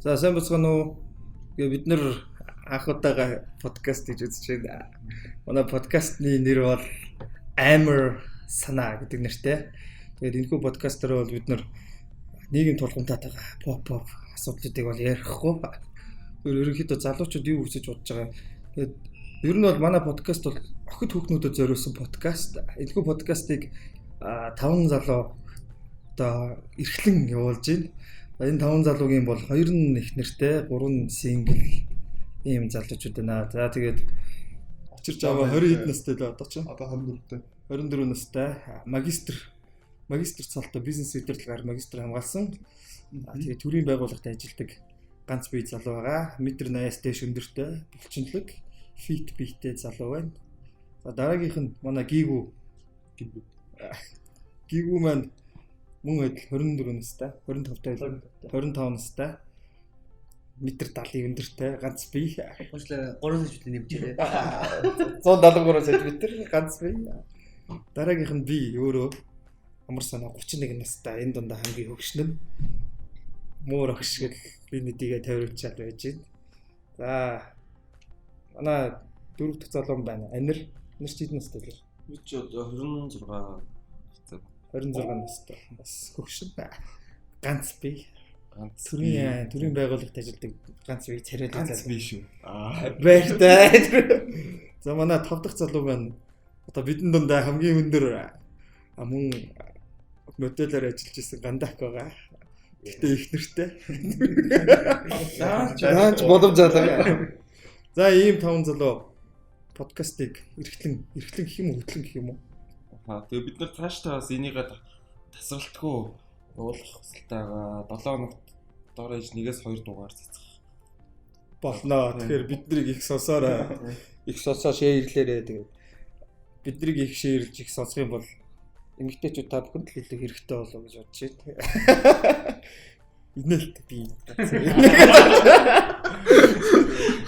За, сайн бацгаана уу? Тэгээ бид нэр анх удаага подкаст хийж үзэж байна. Манай подкастны нэр бол Амар санаа гэдэг нэртэй. Тэгээд энэхүү подкастаар бол бид нэр нийгэм тулгамтайгаа pop pop асуудлуудыг бол ярихгүй. Тэр ерөнхийдөө залуучууд юу хүсэж бодож байгаа. Тэгээд ер нь бол манай подкаст бол охид хүүхнүүдэд зориулсан подкаст. Энэхүү подкастыг 5 залуу одоо эрхлэн явуулж байна. Энэ 5 залуугийн бол 2 нь их нэртэй, 3 нь single ийм залуучууд байна. За, тэгээд очирч аваа 20 хэд настай л одоо чинь. Одоо 24-тэй. 24 настай магистр цалтай бизнес удирдлагаар магистр хамгаалсан. Тэгээд төрийн байгууллагад ажилладаг ганц бие залуу байгаа. Метр 80-аас дээш өндөртэй, булчинлаг, fit биетэй залуу байна. За, дараагийнх нь манай Гигүү. Гигүү маань мөн адил 24 настай, 25 тай, 25 настай. Метр 70 өндөртэй, ганц бие. Уучлаарай, 3 см нэмжээ. 173 см ганц бие. Дараагийнх нь би өөрөө амар санаа 31 настай, энэ дундаа хамгийн хөгшин нь муур огш гэл би нэдийгээ тойруулчаад байж байна. За, манай дөрөв дэх залуу байна. Анир. Анир чи хэдэн настай вэ? Би ч одоо 26 настай. 26 настай. Бас хөгшин. Ганц бие. Ганц төрийн байгууллагт ажилладаг ганц бие царайлаг ганц бие шүү. Аа. Баяртай. За, манай тав дахь залуу байна. Одоо бидэн дундаа хамгийн өндөр мөн моделоор ажиллаж исэн Гандак байгаа. Гэтэ их нэртэй. Наач боломж алга. За, ийм таван залуу подкастыг эрхлэн гэх юм уу, хөтлөн гэх юм уу? Аа, тэгээ бид нар цаашдаа бас энийгээ тасралтгүй явуулах хүсэлтэй байгаа. 7 хоногт дор хаяж 1-2 дугаар цацах болно. Тэгэхээр бид нарыг их сонсоорой. Их сонсоо шеэрлээрээ. Тэгээд биднийг их шеэрлж их сонсох юм бол эмэгтэйчүүд та бүхэнд л илүү хэрэгтэй болов гэж бодож байна. Инээлт би.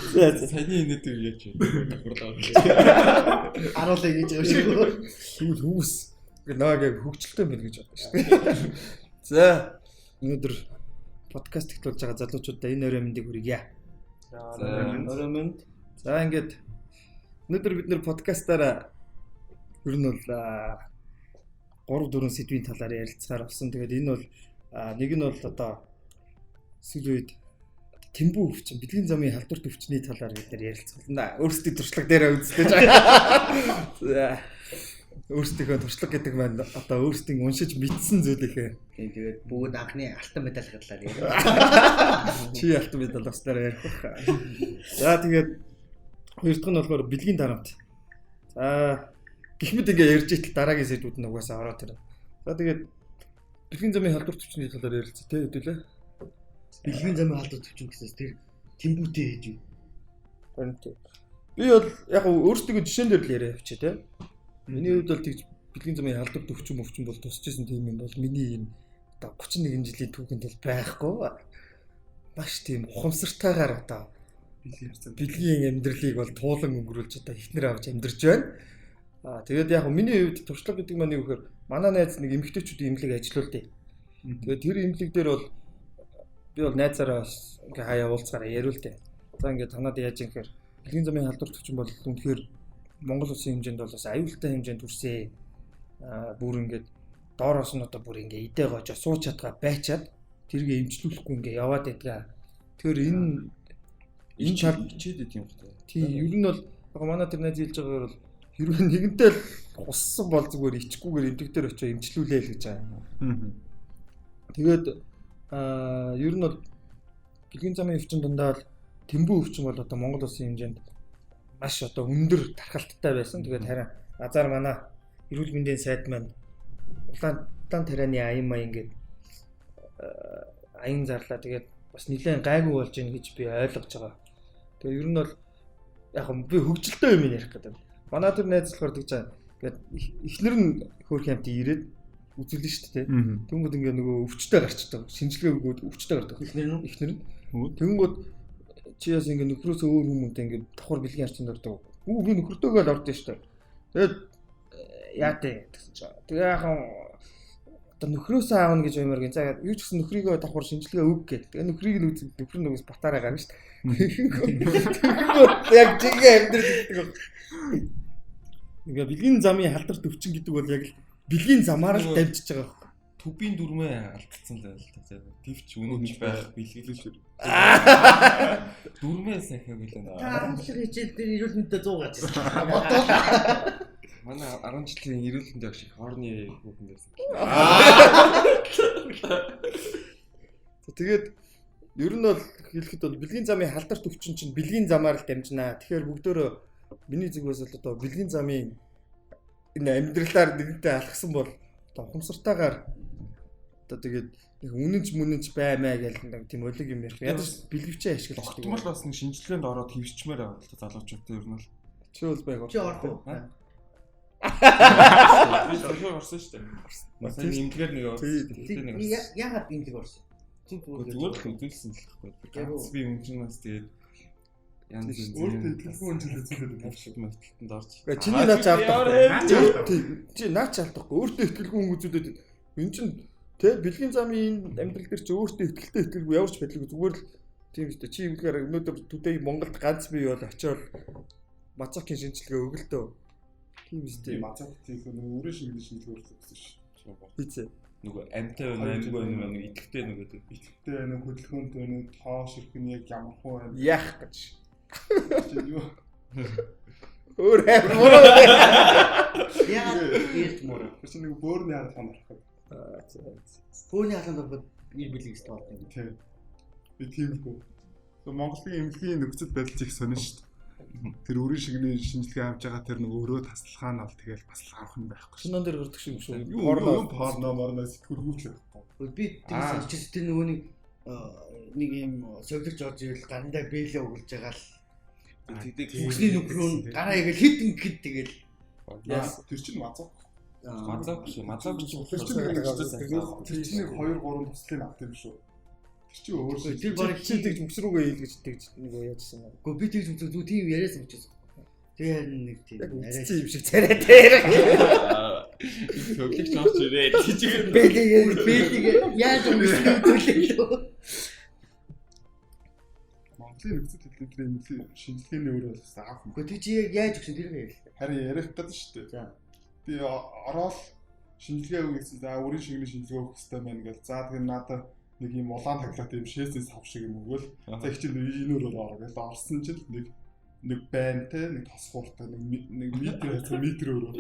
За, саяны инээдэг яаж давхарлаа. Харуулъя гэж байгаа шиг. Тэгвэл хүмүүс нааг яг хөгжилтэй байна гэж бодсон шүү дээ. За, өнөөдөр подкаст эхлүүлж байгаа залуучуудаа энэ орой мэндийг хүргье. За, орой мэнд. За, ингээд өнөөдөр бид нэр подкастаараа ер нь бол 3-4 сэдвийн талаар ярилцгаар болсон. Тэгээд энэ бол нэг нь бол одоо сүүлийн үед тэмбүү өвчин, бэлгийн замын халдварт өвчний талаар бид нэр ярилцсан. Өөрсдийн туршлага дээрээ үзлээж байгаа. За, өөрсдийнхөө туршлага гэдэг маань одоо өөрсдийн уншиж мэдсэн зүйлийнхээ. Тийм, тэгээд бүгд анхны алтан медаль талаар яриа. Чи алтан медаль авснараа ярих байх. За, тэгээд хоёр дахь нь болохоор бэлгийн дарамт. За, гэх мэт ингээ ярьж итэл дараагийн сэдвүүд нь угаасаа ороод ирнэ. За, тэгээд бэлгийн замын халдварт өвчний талаар ярилцъя тэ хэдүүлээ. Бэлгийн замын халдварт өвчин гэснээс тэр тэмбүүтэй хийж юу? Харин тий. Би бол яг өөрсдөө жишээн дээр л яриа явчих тэ. Миний хувьд бол тэгж бэлгийн замын халдварт өвчин бол тусч исэн тийм юм бол миний энэ одоо 31 жилийн түүхэнд бол байхгүй. Маш тийм ухамсартайгаар одоо бэлгийн амьдралыг бол туулан өнгөрүүлж одоо ихнэр авч амьдарч байна. Аа, тэгээд яг миний хувьд туршлага гэдэг маань юу гэхээр манай найз нэг эмэгтэйчүүдийн эмнэлэг ажиллаулдیں۔ Тэгээд тэр эмнэлэг дээр бол би бол найзаараа бас ингээ хаяа уулзгаараа яриулдیں۔ За, ингээ танад яаж юм гэхээр бэлгийн замын халдварт өвчин бол үнэхээр Монгол улсын хэмжээнд бол бас аюултай хэмжээнд хүрсэн. Аа, бүр ингээд доороос нь одоо бүр ингээ идэ гоожо сууч чадгаа байчаад тэргээ эмчлүүлэхгүй ингээ яваад байдгаа. Тэгэхээр энэ чад хичээд идэв юм байна. Тийм, ер нь бол манай тэр найз хэлж байгаагаар бол хэрвээ нэгэнтэй л хуссан бол зүгээр ичгүүгээр эмдэг дээр очиж эмчлүүлээ л гэж байгаа. Тэгээд ер нь бол бэлгийн замын өвчин дундаа л тэмбүү өвчин бол одоо Монгол улсын хэмжээнд маш одоо өндөр тархалттай байсан. Тэгээд харин азар манай эрүүл мэндийн сайд маань улаан тарианы аян маян гээд аян зарлаа. Тэгээд бас нэлээд гайгүй болж ийн гэж би ойлгож байгаа. Тэгээд ер нь бол яг би хөгжилтэй юм ярих гэдэг. Манай тэр найз болохоор тэгж байгаа. Ингээд эхнэр нь хөөрхөн амт ирээд үзүүлнэ шүү дээ. Тэнгүүд ингээ нөгөө өвчтэй гарчдаг. Шинжилгээ өгөөд өвчтэй гардаг. Эхнэр нь. Тэнгүүд чи яас ингээ нөхрөөсөө өөр хүмүүнтэй ингээ давхар бэлгийн харцанд ордог. Үгүй би нөхөртөөгөө л ордон шүү дээ. Тэгээд яа тэ гэсэн чинь. Тэгээ яахан Одоо нөхрөөсөө аавна гэж юмар гин. За юу ч гэсэн нөхрийгөө давхар шинжилгээ өг гэл. Тэгээ нөхрийг нь үзэн нөхөр нь үгээс батаараа гарна шүү дээ. Тэгэнгүүт яг жингээ амьдрал гэдэг. Ингээ бэлгийн замын халдвар төвчин гэдэг бол яг л бэлгийн замаар л дамжиж байгаа байхгүй. Төбийн дүрмээ алдсан л байл та. Тэвч үнэнч байх бэлгэлж. Дүрмээ сайхан гэлээ. Та 10 жилийн хичээл дээр эрүүл мэндэд 100 гарч ирсэн. Бодвол манай 10 жилийн эрүүл мэндийн багш их хорны хүүхэн дээрсэн. Тэгээд ер нь бол хэлэхэд бол бэлгийн замын халдвар төвчин чинь бэлгийн замаар л дамжинаа. Тэгэхээр бүгдөө миний зүгээс бол одоо бэлгийн замын энэ амьдралаар нэгэнтээ алхсан бол одоо ухамсартайгаар одоо тэгээд нэг үнэнч мүнэнч баймаа гэл нэг тийм олиг юм ярих. Ядаж бэлгэвчээ ашиглаж тогтмол бас нэг шинжилгээнд ороод хэвчмээр байгаа л та залуучуудтай ер нь бол. Чи бол байг. Чи орох уу? Би зөвхөн орсон шүү дээ. Сайн имлэгээр нэг орсон. Яагаад имлэг орсон? Зүгээр л үзүүлсэн л байхгүй. Ганц би өмчнөөс тэгээд янз янз өөртөө итгэлгүй үнжил үзүүлээд тавшиг марталтанд орж. Чиний наач алдахгүй. Чи наач алдахгүй. Өөртөө итгэлгүй хүн үзүүлээд энэ чинь тэ бэлгийн замын энэ амьдрал дээр чи өөртөө итгэлтэй итгэлгүй ямар ч байдлгүй зүгээр л тийм шүү дээ. Чи имлэгээр өнөөдөр today Монголд ганц бий бол очиод Мацакийн шинжилгээ өгөлтөө. Тийм үстэй. Мацак тийх нэг өрөө шингэлэн шинжилгээ өгсөн шүү. Хийцээ. Нөгөө амьтай байна, амьгүй байна, нэг идэвхтэй нөгөө тийм. Идэвхтэй байна, хөдөлгөөнтэй байна, тоо ширхэн яг ямар хуу байна. Яах гэж. Чи юу? Өөр амар муруу. Яагаад ирж муруу? Тэр чинь нэг бөөрний хаалганд ороход. Бөөрний хаалганд ороход ир бэлэг гэсэн болд юм. Тийм. Би тиймэрхүү. Монголын эмнэлгийн нөхцөл байдал их сонин шүү дээ. Тэр өрийн шигний шинжилгээ авч байгаа тэр нэг өрөө таслахаа нь бол тэгэл бас л авах юм байхгүй. Кинон дээр гардаг шиг юм шүү. Порно порно морно сэтгүүлгүүч байхгүй. Би тэр сонсч тэр нөгөө нэг юм совилогч орж ирэл гарандаа бэлээ өгүүлж байгаа л Бүхний нөхрөө нь гараа игээл хит ингэхэд тэгэл тэр чинь мазок. Мазок биш мазок ч тэр чинь нэг 2 3 туслыг авт юм шүү. Тэр чинь өөр шиг. Тэр бараг чи тэгж бүс рүүгээ хийлгэж тэгж нэг яажсан юм. Гэхдээ би тэгж үзэг зүг тийм яриасан учраас. Тэгээ харин нэг тийм арай юм шиг царай дээр. Төвлөгч орж ирээ. Бэлэг бэлэг яаж өнгөрсөн үзүүлээ лөө. Монголын нөхцөл байдлын эмнэлгийн шинжилгээний өөр бол авах юм. Гэхдээ тэр чи яг яаж өгсөн тэрийг ярьлаа. Харин ярих гэдэг шүү дээ. За. Би ороод шинжилгээ өгөх гэсэн. За өрийн шигний шинжилгээ өгөх хэрэгтэй байна гэл. За тэгэхээр надад нэг юм улаан таглаатай юм шээсний сав шиг юм өгөөл. За их чинь энэ өрөөр ор гэл. Орсон чинь нэг байнтай, нэг тосхууртай, нэг метр хацсан метр өрөө.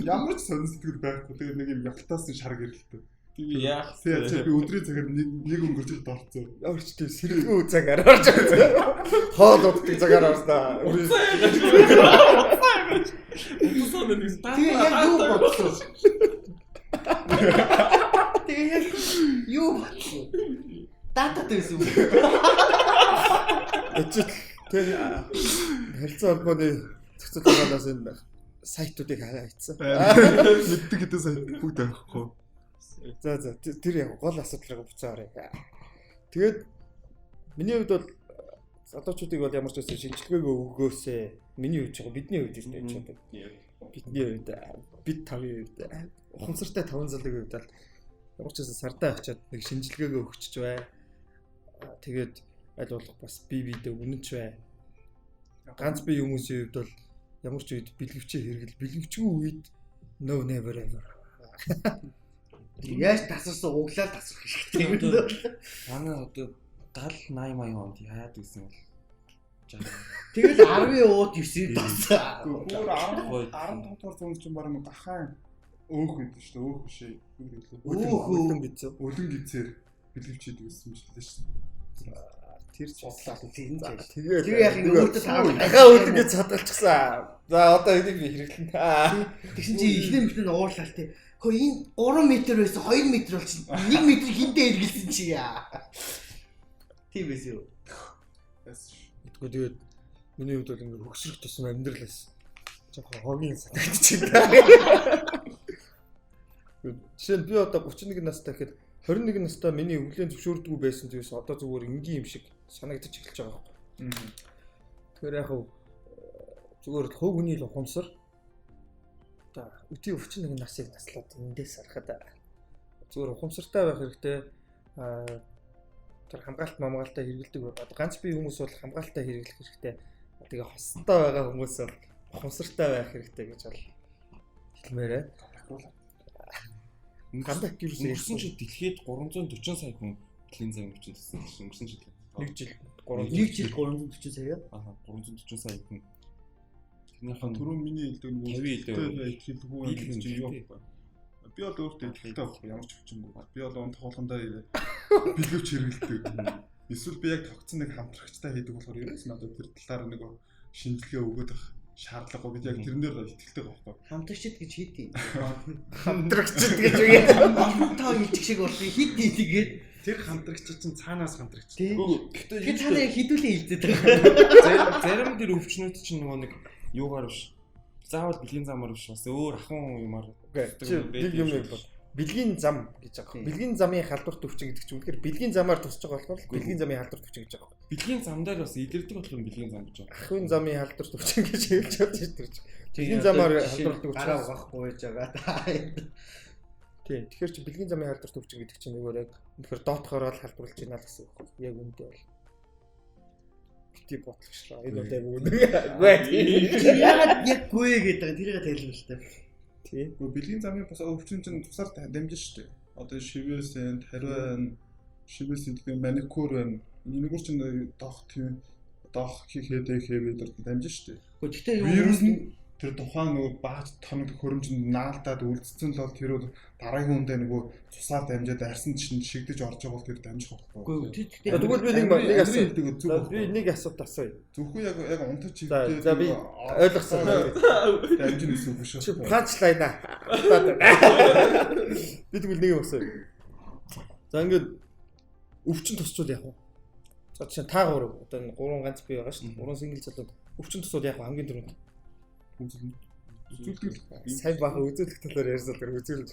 Ямар ч сонир сэтгэл байхгүй. Тэгээд нэг юм ялтаас нь шар гэрэлтэй. Тэгээ яах вэ? Би өдрийн цагаар нэг өнгөрч дорцсон. Ямар ч тийм сэрэлгүй цагаар орж байгаа. Хоол уддаг цагаар орсноо. Утасаа нэг Тэгээ яг юу бодсон? Тэгээ яг юу бодсон? Дататай байсан юм. Өчигд тэр харилцан холбооны зохицол байгууллагаас энэ сайтуудыг хайцсан. Мэддэг хэдэн сайт бүгд авахгүй. За за тэр яг гол асуудал руу буцаа оръё. Тэгээд миний хувьд бол залуучуудыг бол ямар ч байсан шинжилгээг өгөөсэй. Миний хувьд яг бидний хувьд шүү дээ. Бидний хувьд бид тавын хувьд ухамсартай таван залуугийн хувьд бол ямар ч байсан сардаа очиод нэг шинжилгээг өгчөж бай. Тэгээд аль болох бас бие биедээ үнэнч бай. Ганц бие хүмүүсийн хувьд бол ямар ч үед бэлгэвчээ хэрэгэл бэлгэвчгүй үед no never ever. Яаж тасарсан углаад тасрах хэрэгтэй юм даа. Манай одоо 70 80 80 онд яад гэсэн бол Тэгэл 10-ийн ууд 9-ийн тассан. Бүр 10 15 дугаар зуунд чинь баг нэг гахаан өөх гэдэг шүү дээ. Өөх биш ээ. Өөх өлөн гэсэн. Өлөн гизээр бэлгэвч хийдэг гэсэн юм шиг лээ шүү дээ. Тэр ч судлаа тийм ч. Тэгээ Тэр яг ингэ өөртөө тааруулах. Дахиад өлөн гэж хадгалчихсан. За одоо энийг би хэрэглэнэ. Тэгсэн чи эхнэр мөхнө нь уурлаа тий. Хөө энэ 3 м байсан 2 м болчихно. 1 м хиндэ эргэлсэн чи яа. Тийм байсан юу? Тэгвэл тэгээд миний хувьд бол ингэ хөгсрөх тусам амьдрал байсан. Жохон хогийн санагдчихлаа. Жишээ нь би одоо 31 настай гэхэд 21 настай миний өвлийн зөвшөөрдгүү байсан зүйлс одоо зүгээр энгийн юм шиг санагдаж эхэлж байгаа байхгүй. Тэгэхээр яг зүгээр л хувь хүний л ухамсар. Одоо өдий 31 насыг наслаад эндээс харахад Зүгээр ухамсартай байх хэрэгтэй. Тэр хамгаалт мамгаалтай хэрэгэлдэг. Одоо ганц бие хүмүүс бол хамгаалтай хэрэглэх хэрэгтэй. Тэгээ хостой байгаа хүмүүс бол ухамсартай байх хэрэгтэй гэж бол хэлмээр байна. Гандак юу өнгөрсөн жил дэлхийд 340 сая хүн бэлгийн зам өвчин төссөн чинь өнгөрсөн жил нэг жил 1 жил 340 сая. Аа 340 сая хүн. Тэрнийх нь түрүү миний хэлдэг нөгөө 50 итгэлгүй юм чи юу вэ? Би бол өөртөө итгэлтэй байхгүй ямар ч өвчнгүй. Би бол унтах болгондоо бэлгэвч хэрэглэдэг. Эсвэл би яг тогтсон нэг хамтрагчтай хийдэг болохоор ерөөс надад тэр талаар нэг шинжилгээ өгөөд байх шаардлагагүй. Би яг тэрэн дээр итгэлтэй байхгүй. Хамтрагчд гэж хийд юм. Хамтрагчд гэж үгээд олон тоо хэлчих шиг болсон. Хит хийгээд тэр хамтрагч чинь цаанаас хамтрагч. Гэхдээ цаанаа яг хідүүлээ хэлцээд байгаа. Зарим тэр өвчнүүд чинь нөгөө нэг юугаар биш. Заавал бэлгийн замаар биш бас өөр ахын юмар. Нэг юм яг бол бэлгийн зам гэж байгаа. Бэлгийн замын халдварт өвчин гэдэг чинь үнэхээр бэлгийн замаар тусч байгаа болохоор бэлгийн замын халдварт өвчин гэж байгаа. Бэлгийн зам дээр бас илэрдэг болохоор бэлгийн зам гэж байгаа. Ахын замын халдварт өвчин гэж хэлж чадж тэр чинь. Бэлгийн замаар халдварт өвчин гараа угаахгүй байж байгаа. Тийм. Тэгэхээр чи бэлгийн замын халдварт өвчин гэдэг чинь нөгөө яг үнэхээр доотхороо л халдварлаж байна л гэсэн үг. Яг үндэ бол бити бодлогчлаа. Энэ бол айгүй үнэ. Үгүй. Яагаад яг гүй гэдэг байгаа тэрийг тайлбарлаа. Тийм. Гэхдээ бэлгийн замын бас өвчин чинь тусаар дамжина шүү дээ. Одоо шивээс энэ, тариа байна, шивээс энэ маникюр байна. Энэгээр чинь доох тийм доох хийхэд хэвээ дээр дамжина шүү дээ. Гэхдээ юу вирус нь тэр тухайн нөгөө бааж тоног хөрөмжөнд наалдаад үлдсэн л бол тэр бол дараагийн хүндээ нөгөө цусаар дамжаад арьсан чинь шигдэж орж байгаа бол тэр дамжих байхгүй. Гэхдээ тэгвэл би нэг асуулт би нэг асуулт асууя. Зөвхөн яг яг унтаж чигдээ. За би ойлгосон. Дамжина гэсэн үг биш. Чи punchline аа. Би тэгвэл нэг юм асууя. За ингээд өвчин тусчвал яах вэ? За жишээ нь та гурав одоо энэ гурван ганц бие байгаа шүү дээ. Гурван single залууд өвчин тусвал яах вэ хамгийн түрүүнд? Үзүүлдэг. Сайн баахан үзүүлэх талаар ярьсан л үзүүлж.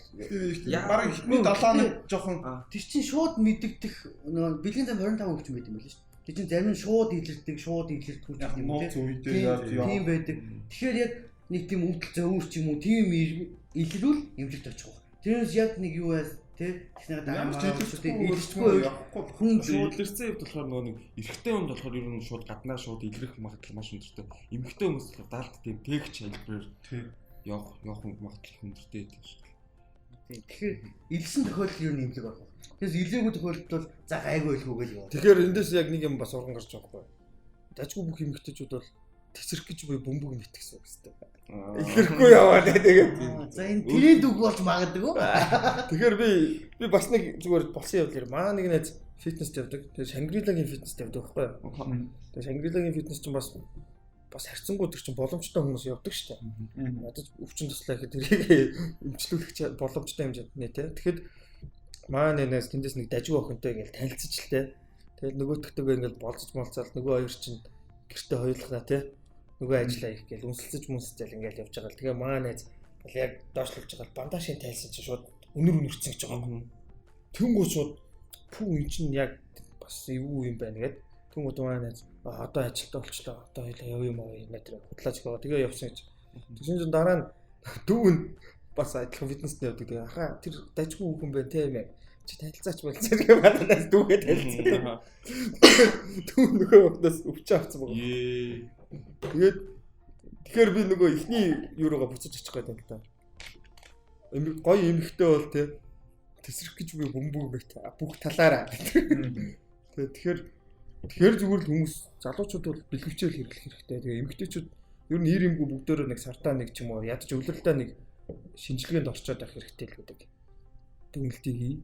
Бараг эхний 7 нэг жоохон тэр чинь шууд мэдэгдэх нөгөө бэлгийн зам 25 өвчин байт юм байл шүү дээ. Тэр чинь зарим нь шууд илэрдэг, шууд илэрдэггүй ч юм уу тийм байдаг. Тэгэхээр яг нэг тийм өвдөл зовөр ч юм уу тийм илрүүл эмнэлэгт очих байх. Тэрнээс яг нэг юу байс тий тэгснээр дараа илэрхгүй явахгүй хүн шууд илэрсэн хэвд болохоор нөгөө нэг эрэгтэй хүнд болохоор ер нь шууд гаднаа шууд илрэх магадлал маш өндөртэй. Эмэгтэй хүмүүс болохоор даалт тийм тэгч хэлбэрээр явах магадлал өндөртэй гэдэг шүү дээ. Тэгэхээр илсэн тохиолдол ер нь эмнэлэг орох. Тэгээс илэрээгүй тохиолдолд бол за гайгүй байлгүй гэж яваа. Тэгэхээр эндээс яг нэг юм бас урган гарч байгаа байхгүй. Дажгүй бүх эмэгтэйчүүд бол тэсрэх гэж буй бөмбөг мэт гэсэн үг өстэй. Илэрхгүй яваа тэгээд. За энэ тренд үг болж магадгүй. Тэгэхээр би бас нэг зүгээр болсон явдал ярь. Маа нэг найз фитнест явдаг. Тэгээд Шангрилагийн фитнест явдаг байхгүй юу? Тэгээд Шангрилагийн фитнес чинь бас харьцангуй тэр чинь боломжтой хүмүүс явдаг шүү дээ. Ядаж өвчин туслаа гэхэд тэрийг эмчлүүлэх боломжтой хэмжээнд нэ тэ. Тэгэхэд маа нэг найз тэндээс нэг дажгүй охинтой ингээл танилцж л тэ. Тэгээд нөгөөтгтэйгээ ингээл болцож молцоол нөгөө хоёр чинь гэртээ хоёулахна тэ. Нөгөө ажиллаа их гээл үнсэлцэж мүнсэл ингээл явж байгаа л. Тэгээ маа найз бол яг доошлуулж байгаа л бандажийн тайлсан чинь шууд өнөр өнөрцөн гэж байгаа юм. Тэнгүү шууд пүү эн чинь яг бас эвгүй юм байна гэд. Тэнгүүд маа найз одоо ажилтаа болчлоо. Одоо хоёлаа яв юм аа нэ тэр худлаач байгаа. Тэгээ явсан гэж. Тэгсэн чинь дараа нь дүү нь бас адилхан фитнест явдаг. Тэгээ ахаа тэр дажгүй хүүхэн байна те юм. Чи танилцаач болцоо гэх манай найз дүүгээ танилцсан. Дүү нөгөө охноос өвчин авсан байгаа. Тэгээд тэгэхээр би нөгөө эхний юу руугаа буцаж очих гээд байна л да. Гоё эмэгтэй бол те тэсрэх гэж би бөмбөг мэт бүх талаараа. Тэгээд тэгэхээр зүгээр л хүмүүс залуучууд бол бэлгэвчээл хэрэглэх хэрэгтэй. Тэгээ эмэгтэйчүүд ер нь ир эмгүй бүгдөө нэг сартаа нэг ч юм уу ядаж өвлөрөлдөө нэг шинжилгээнд орчоод байх хэрэгтэй л гэдэг. Дүгнэлтийг хий.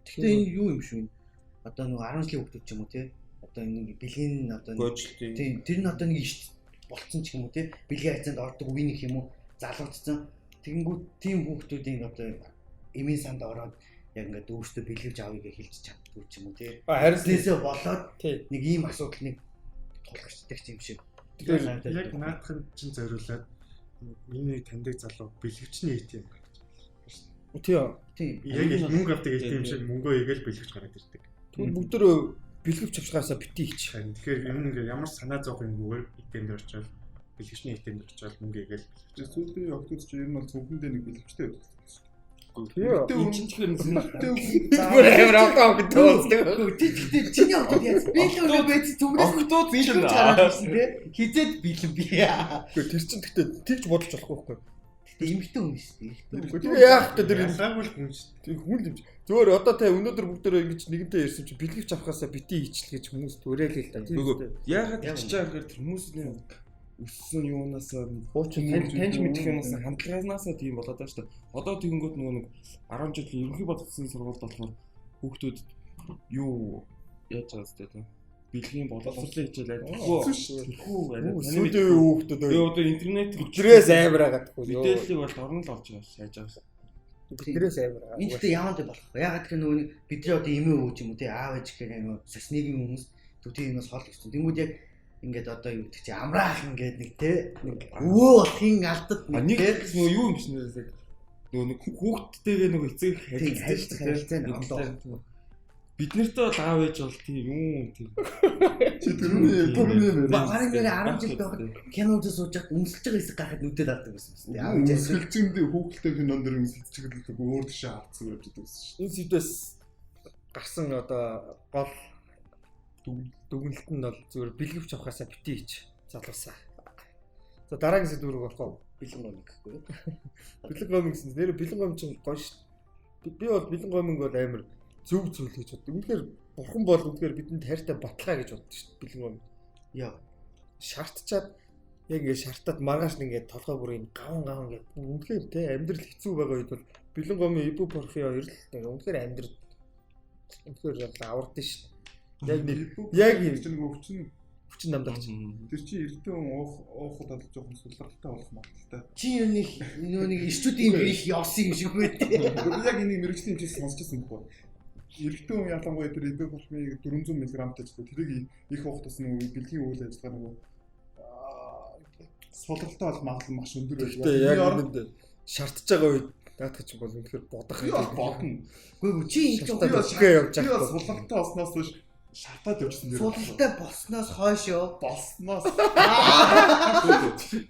Тэгэхээр энэ юу юм шүү? Одоо нөгөө 10 жилийн хүүхдүүд ч юм уу те одоо нэг бэлгийн одоо тийм тэр нь одоо нэг ишт болцсон ч юм уу те бэлгийн хайцаанд ордог үеийн их юм уу залуудсан тэгэнгүүт тийм хүүхдүүдийн одоо эмийн санд ороод яг ингээд өөрсдөө бэлгэвж авъя гэж хэлж чаддгүй ч юм уу те харин болоод нэг ийм асуудал нэг тулгарчдаг юм шиг. Тэгэхээр яг наадханд чинь зориулаад миний таньдаг залуу бэлгэвчний ATM гаргаж байна. Тийм. Яг мөнгө авдаг ATM шиг мөнгөө игээл бэлгэвч гараад ирдэг. Тэгвэл бүгдөө бэлгэвч авчгаасаа бити хич. Тэгэхээр юм ингээ ямар санаа зовх юмгүйгээр ATM дээр очиод бэлгэвчний ATM дээр очиод мөнгө игээл бэлгэвч. Сүүлийн октод чи ер нь бол зөвхөндөө нэг бэлгэвчтэй байдаг. мэдэхгүй. Энэ чинь тэгэхээр бүр амар автаа гэдэг болдог. Гэхдээ чиний хувьд яаж би л өөрөө байж зүгнээс октод бэлэн гараад ирсэн те. Хизээд бэлэн би. Гэхдээ тэр чинь гэхдээ тэгж бодож болохгүй байхгүй. Гэхдээ эмэгтэй хүн шүү дээ. Тэр яах вэ тэр ялгаагүй л хүн шүү дээ. Хүн л юм. Зүгээр одоо та өнөөдөр бүгдээрээ ингэж нэгэнтээ ярьсан чинь бэлгэвч авахаасаа бити ичл гэж хүмүүс түрээлээ л та. Нөгөө яагаад ичж байгаа гэхээр тэр хүмүүсийн өссөн юунаасаа хуучин таньж мэдэх юунаасаа хандлагаанаасаа тийм болоод байгаа шүү дээ. Одоо тэгэнгүүт нөгөө нэг 10 жилийн ерөнхий бодгоцсон сургуульд болохоор хүүхдүүд юу яаж байгаа зү тэ бэлгийн боловсролын хичээл айлтгүй арай сүүлийн үеийн хүүхдүүд өө одоо интернет гэрээс амар агаадгүй мэдээллийг бол орон л олж байгаа шааж байгаа. Гэрээс амар агаад. Энэ гэхдээ яагаад болох вэ? Яагаад гэхээр нөгөө бидний одоо эмээ өвч юм уу те аав ээж гэхээр нөгөө соцнийгийн хүмүүс төдий юмас хол гэсэн. Тэнгүүд яг ингээд одоо юу гэдэг чи амраах ингээд нэг те нэг өвөө болохын алдад нэг нөгөө юу юм шиг нэрээ нөгөө нэг хүүхдтэйгээ нөгөө эцэг харилцах харилцаа нь ондоо. Бид нартай бол аав ээж бол тийм юм тийм. Чи тэрний бараг нэр 10 жил байхад кино үзэж сууж байхад өмсөлж байгаа хэсэг гарахад нүдэд авдаг байсан юм. Аав ээж өмсөлжинд хүүхэлтэй кинон дэр өмсөлж чиглэлэг өөр тишээ авцсан явж байдаг байсан шүү. Энэ сэдвээс гарсан одоо гол дүгнэлт нь бол зүгээр бэлгэвч авахаасаа бити ич залуусаа. За дараагийн сэдв рүү орох уу? Бэлэн гомиг гэхгүй юу? Бэлэн гомиг гэсэн. Нэр бэлэн гомиг чинь гоё шүү. Би бол бэлэн гомиг бол амар зөв зүйл гэж боддог. Үнэхээр бурхан бол үнэхээр бидэнд хайртай баталгаа гэж боддог шүү дээ. Бэлэн гомиг. Яа. Шартчаад яг ингээд шартаад маргааш нь ингээд толгой бүр юм гавн гавн ингээд үнэхээр те амьдрал хэцүү байгаа үед бол бэлэн гомын ибупрофен хоёр л үнэхээр амьдрал үнэхээр авардсан шүү дээ. Яг нэг яг юм чинь өвчин хүчин намдагч. Тэр чинь эрдэн уухад бол жоохон сулралтай болох магадaltaй. Чи юу нэг нөө нэг ирчүүдийн гэрих явсан юм шиг үү те. Яг энийг мэрэгжлийн хэмжээс сонсч байсан байхгүй. Эрэгтэй хүн ялангуяа тэр ибупрофеныг 400 мг-тай ч тэрийг их уухад бас нэг бэлгийн үйл ажиллагаа нөгөө сулралтай болох магадлал маш өндөр байдаг. Яг үүндээ шаардж байгаа үед наадах чинь бол үнэхээр бодох юм бодно. Үгүй чи ингэж явж байгаа. Сулралтай болсноос хойш шартаад явчихсан дэр. Сулралтай болсноос хойш юу? Болсноос.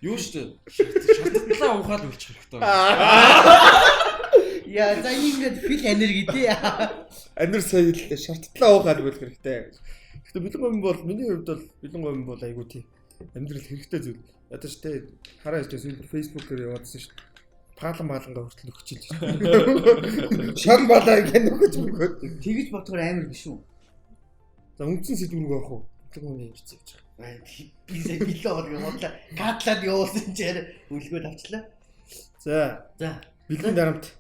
Юу шүү дээ. Шартлаа уухаад үлчих хэрэгтэй. Яа, за ингээд фил анир гэдэг. Анир сая хэллээ. Шартлаа уухаад үлэх хэрэгтэй. Гэхдээ бэлэн гомн бол миний хувьд бол бэлэн гомн бол айгүй тий. Амьдрал хэрэгтэй зүйл. Ядаж те хараа ижлээ сүүл Facebook-ээр яваадсан шүү дээ. Паалан маалангаа хүртэл нөхчилж. Шар балаа ингэ нөхөж мөхөд. Тэгэж бодохоор амар биш үү? За үндсэн сэдв рүү орох уу? Бэлэн гомн ярьж явж байгаа. Би сая бэлэн гомн бодлоо. Катлаад явуулсан чинь үлгөөд авчлаа. За. За. Бэлгийн дарамт.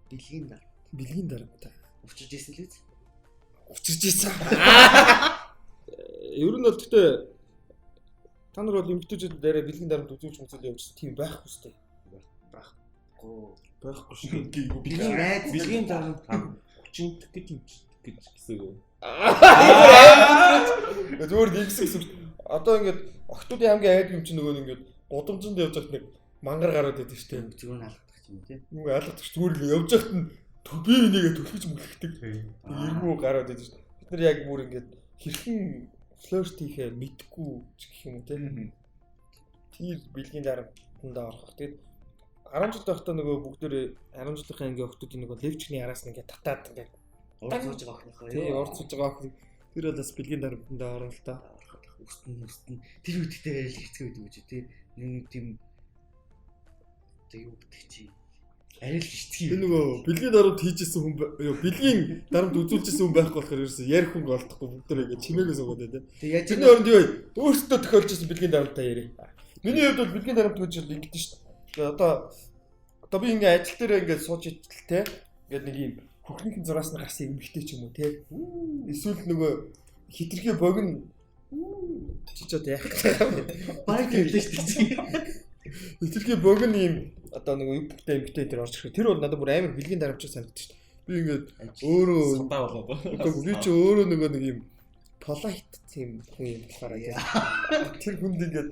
Бэлгийн дарамт. Бэлгийн дарамт. Учирч ирсэн л үз. Учирч ирсэн. Ер нь бол гэхдээ та нар бол эмэгтэйчүүд дээр бэлгийн дарамт үзүүлж үзүүл явж тийм байхгүй шүү дээ. Байхгүй. Байхгүй шүү дээ. Бэлгийн дарамт 30 гэж юм гэж гэсэн үг. Зүгээр нэгсэн гэсэн. Одоо ингээд охтуудын хамгийн айд юм чинь нөгөө ингээд гудамжинд явж байхад нэг мангар гараад идэв шүү дээ. Зүгээр нь алгадах юм тий. Нүг алгадах зүгээр л явж байхад нь би энийгээ түлхэж мөлхдөг. Эргүү гараад идэв шүү дээ. Бид нар яг бүр ингээд хэрхэн флирт хийхээ мэдгүй ч гэх юм уу тий. Тэр бэлгийн дарамтанд орох. Тэгээд 10 жил байхдаа нөгөө бүгдээрээ 10 жилийнхаа ангийн охтуудын нөгөө левчний араас нь ингээд татаад ингээд урд сууж байгаа охиныхоо. Тий, урд сууж байгаа охин. Тэр бол бас бэлгийн дарамтанд орно л та. Өстөн тэр үедээ арай л хэцүү байдаг гэж тий. Нэг тийм одоо юу гэдэг чи арай л хэцүү. Би нөгөө бэлгийн дарамт хийжсэн хүн бэлгийн дарамт үзүүлжсэн хүн байхгүй болохоор ерөөсөө ярих хүн олдохгүй бүгдээрээ ингээд чимээгээ суугаад байт. Тэг яаж Тэрний оронд юу вэ? Өөртөө тохиолж исэн бэлгийн дарамтаа яриа. Миний хувьд бол бэлгийн дарамт гэж бол ингэдэж шүү дээ. Одоо би ингээд ажил дээрээ ингээд сууж итэл те ингээд нэг юм хөхнийхэн зураас нь гарсан эмэгтэй ч юм уу те. Эсвэл нөгөө хитрхи богино чи ч одоо яах вэ? Баг хэллээ шүү дээ. Хитрхи богино юм одоо нөгөө юбктэй эмэгтэй дээр орж ирэх. Тэр бол надад бүр амар бэлгийн дарамт санагдчих шүү дээ. Би ингээд өөрөө сандаа болоод. Үгүй би чи өөрөө нөгөө нэг юм polite тийм хүн юм болохоор тэр хүнд ингээд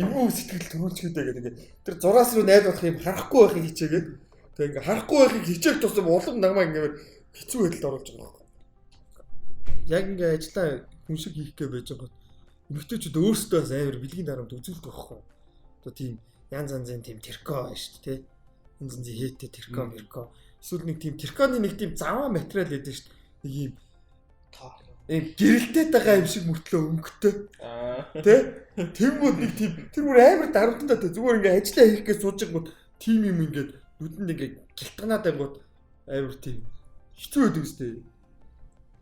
эвгүй сэтгэл төрүүлж гэдэг ингээд тэр зураас руу найдвах юм харахгүй байхыг хичээгээд тэг ингээд харахгүй байхыг хичээх тусам улам намайг ингээд хэцүү байдалд оруулж байгаа байхгүй. Яг ингээд ажиллаа хүн шиг хийх гээ байж байгаа. Эмэгтэйчүүд өөрсдөө бас амар бэлгийн дарамт үзүүлдэг байхгүй. Одоо тийм янз янзын тийм тэрко байна шүү дээ. Янз янзын хээтэй тэрко мэрко. Эсвэл нэг тийм терконы нэг тийм заваа материал байдаг шүү дээ. Нэг ийм ийм гэрэлтэй байгаа юм шиг мөртлөө өнгөтэй. Тэ? Тэнгүүд нэг тийм тэр бүр амар дарамттай тэ. Зүгээр ингээ ажиллаа хийх гэж сууж байгаа гот тийм юм ингээд нүдэнд ингээ гэлтганаад ангууд амар тийм хэцүү байдаг үстэй.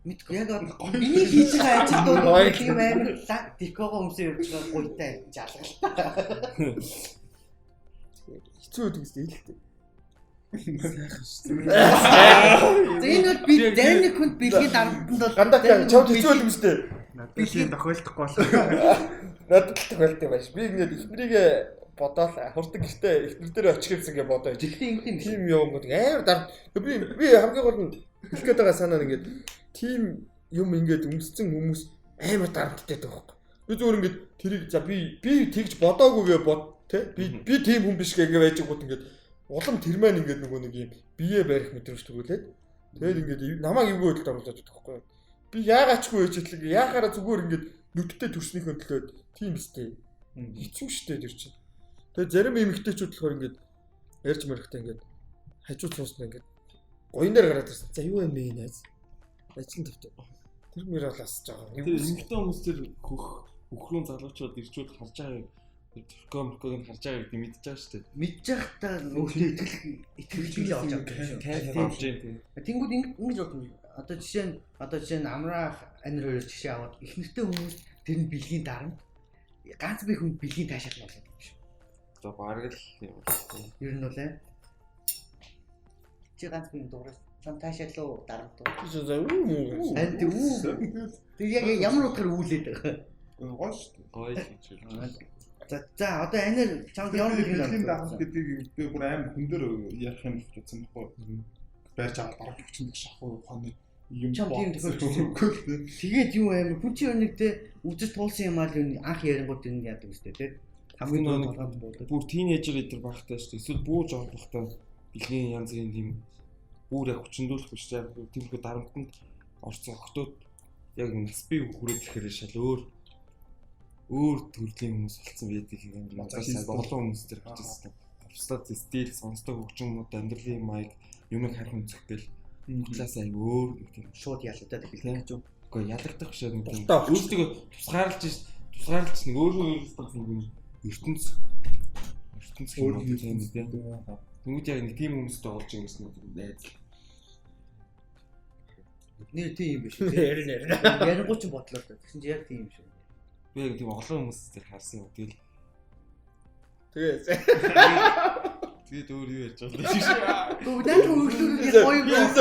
Мэдгүй яг миний хийж байгаа ажилд бол тийм амар лаг декого өмсөө явж байгаа гуйтай жалгалтай. Хэцүү байдаг үстэй хэлдэг. Сайхан шүү дээ. За энэ бол би зарим нэг хүнд бэлгийн дарамтанд бол гандаа чамд хэцүү байдаг үстэй. Надад тийм тохиолдохгүй болсон. Надад л тохиолддог байж. Би ингээд эхнэрийгээ бодоол хурдан гэртээ эхнэр дээр очих юмсан гэж бодоо. Жигтэй юм тийм юм гоо амар дарамт. Би хамгийн гол нь хэлэх гээд байгаа санаа нь ингээд тийм юм ингээд өмссөн хүмүүс амар дарамттай байдаг байхгүй. Би зүгээр ингээд тэрийг за би тэгж бодоагүй гэ бод тэ би тийм хүн биш гэ ингээд байж гот ингээд улам тэр маань ингээд нөгөө нэг юм бие барих мэдрэмж төрүүлээд тэгээд ингээд намайг эвгүй байдалд оруулаад байдаг байхгүй. Би яагаачгүй байж итэл яахаараа зүгээр ингээд нүдтэй төрснийхөө төлөө тийм өстэй. Хэцүү шттэ тэр чинь. Тэгээд зарим эмэгтэйчүүд болохоор ингээд ярьж марихтай ингээд хажууд сууснаа ингээд гоён дээр гараад ирсэн. За юу юм бэ найз? Ажлын төвтэй. Тэр мөр бол асж байгаа. Тэр эмэгтэй хүмүүс тэр хөхрүүн залуучууд ирчүүд харж байгаа тэрком мөркөг нь харж байгаа гэдэг мэдж байгаа шүү дээ. Мэдж байхдаа өөртөө итгэл олж авдаг юм. Тайван авч юм. Тэнгүүд ингэж бодно. Одоо жишээ нь амраах анир хоёроос жишээ аваад их нэртэй хүмүүс тэр нь бэлгийн дарамт ганц би хүн бэлгийн таашаал нь болоод юм шүү. За бараг л юм. Ер нь бол чи ганц би дуурай чам таашаал уу дарамт уу? За үү. Харин тэг үү. Тэг яг ямар утгаар үүлээд байгаа. Гоё шүү дээ. Гоё гэж байна. За одоо анир чамд ямар бэлгийн дарамт гэдгийг би бүр амар хүн дээр ярих юм гэж бодсон байхгүй. Барьж аваад бараг хүчнэг шахуу ухааны юм чам тийм тохиолдолгүй л дээ. Тэгээд юу амар хүн чинь нэг те үзэж туулсан юм аа л анх ярингууд энэ яадаг үстэй те. Хамгийн нэг бүр тинейжер эдэр багтай шүү дээ. Эсвэл бүү жоох багтай бэлгийн янз бүрийн тийм бүр яг хүчндүүлэх биш яг тиймэрхүү дарамтанд орсон охтууд яг нас бий хүрээд ирэхээр шал өөр төрлийн хүмүүс болсон байдаг юм. Надаас олон хүмүүс төр гарч ирсэн. Хувцлаад стил, сонсдог хөгжмүүд, амьдралын маяг, юмыг харах өнцөх гэл талаас аяг өөр нэг тийм шууд ялагдаад эхэлнэ гэж. Үгүй ялагдах биш нэг тийм өөртөө тусгаарлаж нэг өөрөө өөрөөс нэг ертөнц өөр юм тийм. Тэнгүүд яг нэг тийм хүмүүстэй олж ингэсэн нэг найз. Нэр тийм юм биш үү? Ярингуй ч бодлоо л. Тэгсэн чи яг тийм юм шиг. Би яг тийм олон хүмүүс тэр харсан юм. Тэгэл тэгээд өөр юу ярьж байгаа юм шиг. Гүг наад өглөөрөө гоё юм.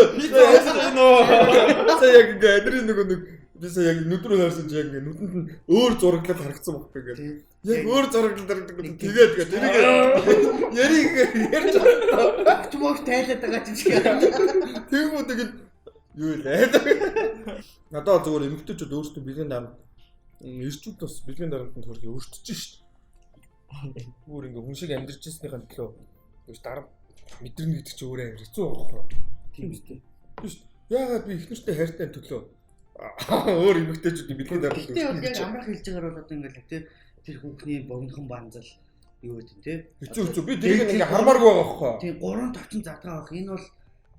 За яг ингээ анирын нөгөө нэг би сая яг нүд рүү харсан чи яг ингээ нүдэнд нь өөр зураглал харагдсан байхгүй ингээ. Яг өөр зураглал харагддаг. Тэгээд тэрийг яриг ярьж байгаа. Чмог тайлаад байгаа юм шиг. Тэгмүү тэгээд юу лээ. Надад зүгээр эмэгтэйчүүд өөрсдөө бэлгийн дарамт эрчүүд бас бэлгийн дарамтанд хөрхи өртөж шít. Бүр ингээ хүн шиг амьдарч ирснийхэн төлөө ингэж дарамт мэдэрнэ гэдэг чинь өөрөө амар хэцүү байхгүй. Тийм үстэй. Биш. Яагаад би их нэртэй хайртай төлөө өөр эмэгтэйчүүдийн бэлгийн дарамт. Гэтэ бол яг амрах хэлж байгаагаар бол одоо ингээл тий тэр хүүхний богинохон банзал юу гэдэг тий. Хэцүү. Би тэрийг ингээ хармааргүй байгаа байхгүй. Тийм 3 товчон задгаа байх. Энэ бол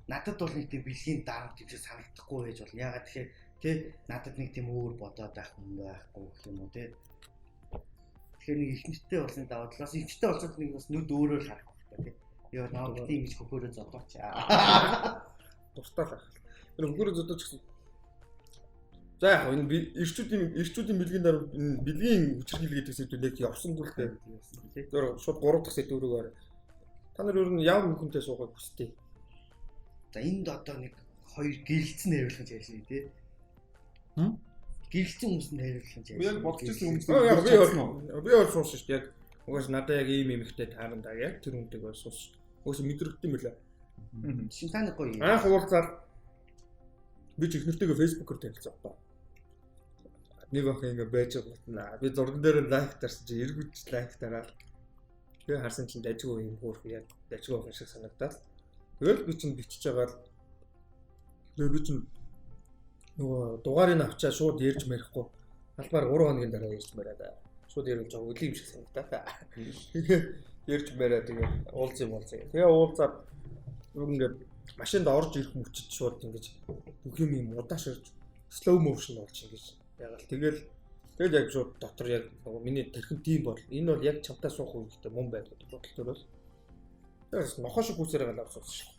надад бол нэг тийм бэлгийн дарамт юм шиг санагдахгүй байж болно. Яагаад тэгэхээр тий надад нэг тийм өөр бодоод байх юм байхгүй гэх юм уу тий. Тэгэхээр нэг их нэртэй болсны даваа талаас их нэртэй болсод нэг бас нүд өөрөөр харах хэрэгтэй тий. Яа намайг тийм ингэж хөхөөрөө зодооч. Дуртай л байх. Тэр хөхөөрөө зодооч гэсэн. За яг энэ эрчүүдийн бэлгийн дарамт бэлгийн хүчирхийлэл гэдэг сэдвүүд яг явсангүй л дээ. Зөв шууд 3 дахь сэдвүүрээр та нар ер нь ямар хүнтэй суугааг хүсдэг. За энд одоо нэг хоёр гэрэлцэн хариулах гэж ярьсан тий. Гэрэлцэн хүмүүсэнд хариулах гэж ярьсан. Яг бодож ирсэн хүмүүс би бол суусан шүү дээ. Яг угаас надад яг ийм эмэгтэй таарна да яг тэр хүнтэйг бол суусан шүү. Угаас мэдрэгдсэн юм лээ. Шин та нэг гоё. Анх уулзаад би ч их нэртэйгээ Facebook-оор танилцсан байхгүй. Нэг охин ингээ байж байгаа. Би зурган дээр лайк дарсан чи эргүүлж лайк дараад тэгээ харсан чинь дажгүй юм хөөх яг дажгүй охин шиг санагдаад тэгэл би чинь бичиж байгаа л тэгээ би чинь нөгөө дугаарыг авчаа шууд ярьж марихгүй албаар 3 хоногийн дараа ярьж мараад шууд ярил жоо өглөө юм шиг санагдаа. Тэгээ ярьж мараа тэгээ уулзъя. Тэгээ уулзаад ингээд Машинд орж ирэх мөчөд шууд ингэж бүх юм юм удааширж slow motion болж ингэж ягаал. Тэгэл яг шууд дотор яг нөгөө миний тархин тийм бол энэ бол яг чамтай суух үедээ мөн байд гэдэг бодол төр бол. Тэгээс нохоо шиг хүсээр галаа суусан шүү.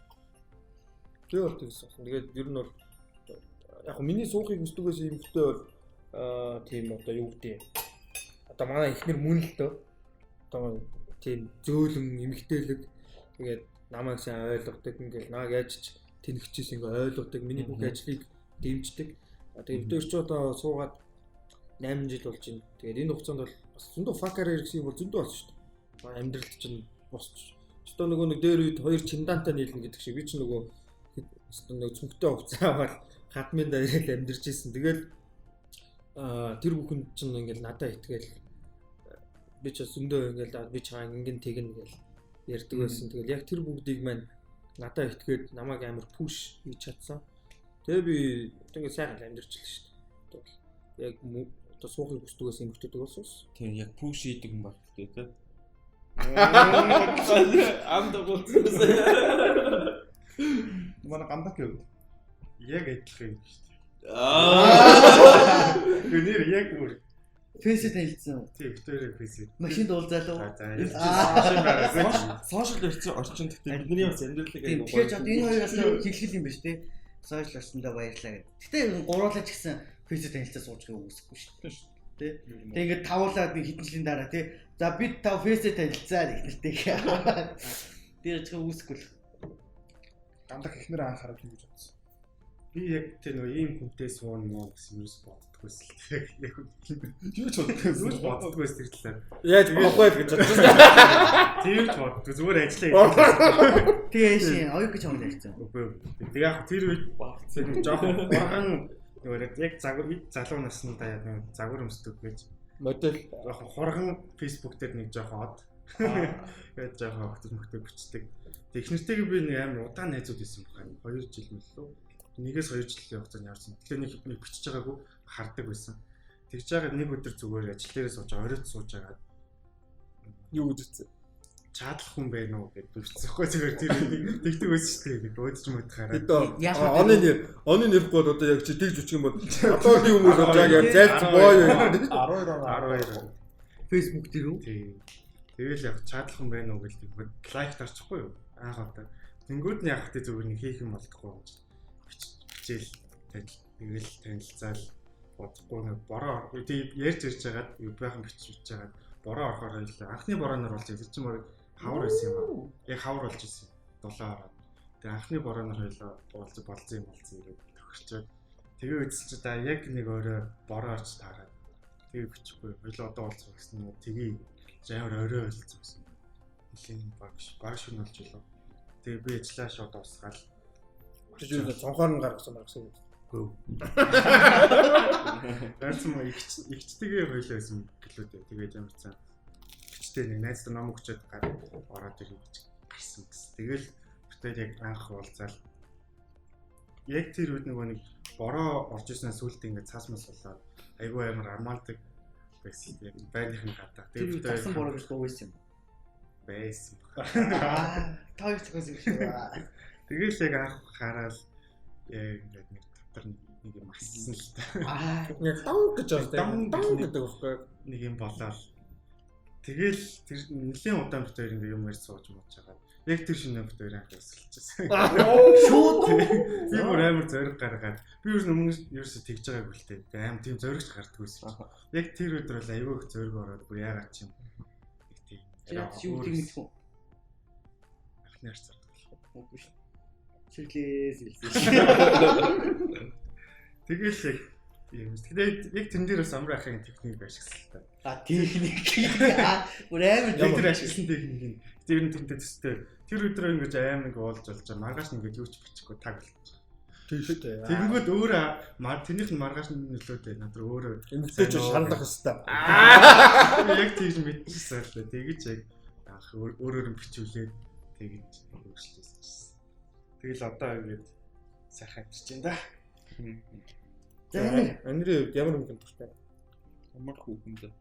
Тэр бол тэгсэн. Тэгээд ер нь бол яг миний суухыг хүсдэгээс эмэгтэй бол тийм одоо юу гэдэг одоо манай эхнэр мөн л дөө. Одоо тийм зөөлөн эмэгтэйлэг тэгээд намайг сайн ойлгодог ингээл нааг яаж ч тэнхчихсэн ингээ ойлгодог миний бүх ажлыг дэмждэг. Тэгээд бид хоёр ч одоо суугаад 8 жил болж байна. Тэгээд энэ хугацаанд бол бас зөндөө fucker гэсэн юм бол зөндөө болсон шүү дээ. Амьдралд чинь босч. Одоо нөгөө нэг дээр үед хоёр чемдантай нийлнэ гэдэг шиг би чинь нөгөө нэг цүнхтэй хувцас аваад хадмын даяарал амьдарч исэн. Тэгэл тэр бүхэн чинь ингээл надад итгээл би ч зөндөө ингээл би чаан ингэн тэгнэ гэл ярьдаг байсан. Тэгэл яг тэр бүгдийг маань надад итгээд намайг амар пүш хийж чадсан. Тэгээ би ингээд сайхан амьдарч л шүү дээ. Яг одоо суухыг хүсдэгээс эмэгтэйдэг болсон. Тийм яг пүш хийдэг юм баг гэдэг тийм. Амд болсон. Манай гамдак гэв. Яг адилхан юм шүү дээ. Аа. Гэнэр яг бүр Фэйсээ танилцсан. Тийм, битүүрээ фэйсээ. Машинд уулзаалаа. Сошиал орчин гэхдээ бидний бас амьдралыг айгүй. Тэгэхээр ч одоо энэ хоёр бас хэлхэл юм байна шүү дээ. Сошиал орчиндөө баярлаа гэдэг. Гэтэ гуруулаа ч гэсэн фэйсээ танилцаа сууж байгааг үсэхгүй шүү дээ. Тэ. Тэг ингээд тавуулаад нэг хэдэн жилийн дараа тий. За бид тав фэйсээ танилцаа гэх нэртэй. Тэр ч үсэхгүй л. Гамдак эхнэр анхаарал гэж бодсон. Би яг тэр нөгөө ийм хүнтэй сууна гэсэн юус боддгүйс л тэг. Яг юу ч боддгүйс. Юу ч боддгүйс тэр талаар. Яаж бодохгүй л гэж бодсон. Тийм ч боддгоо зүгээр ажиллаа хийсэн. Тэгээ шин оюу гэж чамд ярьсан. Үгүй. Тэг яг тэр үед нэг жоохон урган нөгөө яг загвар залуу насндаа яг нэг загвар өмсдөг гэж модель жоохон хурган Facebook дээр нэг жоохон од. Тэгээд жоохон өгтөж мөхтэй бичдэг. Тэг их нэртэйгээ би нэг амар удаан найзууд байсан баха. 2 жил мөлөө. 1-2 жилийн хугацаанд явсан. Тэгэхээр нэг бичиж байгаагүй хардаг байсан. Тэгж байгаа нэг өдөр зүгээр ажил дээрээ сууж байгаа, оройт сууж байгаа. Юу гэж үзсэн? Чаадлах хүн байна уу гэдээ бичсэн хгүй зүгээр тэр тэгдэг байсан шүү дээ. Нэг өөдөж мөдхаараа. Оны нэрэхгүй бол одоо яг чи тэгж үчих юм бол одоогийн хүмүүс бол яг зайлц боо юу. 12 он 12. Facebook дээр үү? Тийм. Тэгэл яг чаадлах хүн байна уу гэж тэгвэл лайк дарчихгүй юу? Анх удаа. Тэнгүүд нь яг тэ зүгээр нэг хийх юм болдохгүй юм чи. Хичээл тэгэл танилцаал бодохгүй нэг бороо тий ярьж ирж байгаад байхан бичиж байгаад бороо орохоор хоёлаа анхны борооноор болж тэр чинь мөр хавар байсан юм аа. Яг хавар болж ирсэн. Дулаан ороод. Тэгээ анхны борооноор хоёлаа болцсон юм болцсон гэдэг тохирчоод тэгээ үзсэн чи да яг нэг орой бороо орж таарад тэгээ бичихгүй хоёлаа одоо болцсон гэсэн юм тэгээ амар орой болцсон гэсэн. Нэлийн баг шүн болж илээ. Тэгээ би ажиллаа шууд дуусгаал. Тэр юу цонхоор нь гаргасан маргасан юм. Гөө. Гарсан маа ихчтэйгээ хоёлаа байсан гэлүү дээ. Тэгээд ямар ч сан ихчтэй нэг найз дээр ном өгчөөд ороод ирэх гэж гарсан гэсэн. Тэгэл битээр яг анх уулзаал. Яг тэр үед нөгөө нэг бороо орж ирсэн сүултээ ингээд цаас мас болоод айгүй амар романтик байсан. Яг байрных нь гадаа. Тэгээд битээр цасан бороо гэж дуу байсан юм. Байсан. Аа, та хоёр зохиосон юм шиг байна. Тэгэл яг анх хараад яг ингээд нэг дотор нэг юм ассан л та. Аа, Яг дан гэж байна. Дан гэдэг байхгүй. Нэг юм болоод тэгэл тэр нэлийн удаан бит хоёр ингээд юм ярьж сууж мууж байгаа. Яг тэр шинэ бит хоёр анх өсөлчихсэн. Шууд би бүр амар зориг гаргаад би ер нь өмнө ерөөсө тэгж байгаагүй л дээ. Амар тийм зоригч гардаггүй байсан. Яг тэр өдөр бол аюу их зориг ороод бүр яагаад ч юм. Нэг тийм. Юу тийм мэдэх үү? Анхны харцаар. Үгүй шүү. Чиглээс илсэн. Тэгэл яг юм. Тэгээд яг тэн дээр бас амар ахын техник ашигласан л та. А техник. Бүр амар яг тэр ашигласан техник нь. Тэр нь тэнтэй төстэй. Тэр өдрөө ингэж амар нэг уулж болж байгаа. Маргааш ингээд юу ч бичихгүй таг болчих. Тийм шүү дээ. Тэгэнгүүт өөрөө тэрнийх нь маргааш нөлөөтэй над руу өөрөө эмэгтэй ч шаналх хэвээр. Яг тийж мэдчихсэн л дээ. Тэгэж яг анх өөрөөр нь бичүүлээд тэгэж өөрчлөсөн. Тэгэл одоо ингээд сайхан амьдарч байна да. За Андрийн хувьд ямар хүүхэн дуртай? Ямар хүүхэндээ?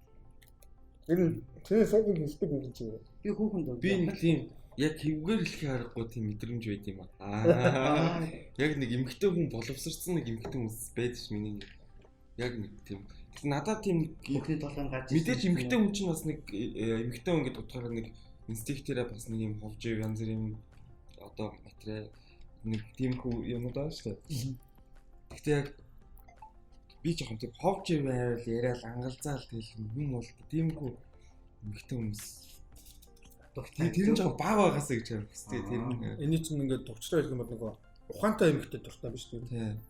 Тэр нь чиний суухыг хүсдэг юм чи. Би хүүхэн дөө. Би нэг тийм яг хэвгээр хэлхий аргагүй тийм мэдрэмж байд юм аа. Яг нэг эмгтэй хүн боловсрцсан нэг эмгтэй хүмүүс байдаг ш миний. Яг нэг тийм. Надад тийм бүхний толгойн гарч мэдээж эмгтэй хүн чинь бас нэг эмгтэй хүн гэдэг утгаараа нэг инстинктээрээ бас нэг юм ховж янз бүр юм одоо материал нэг тиймэрхүү юмуд байгаа шүү дээ. Гэхдээ яг би жоохон тийм ховж байвал яриад ангалзаал тэгэл юм бол тиймэрхүү эмгтэй хүмүүс тэр нь жоохон баг байгаасаа гэж харах хэрэгтэй. Тэр нь эний чинь ингээд товчлоо хэлэх юм бол нөгөө ухаантай эмгтэй дуртай биш үү?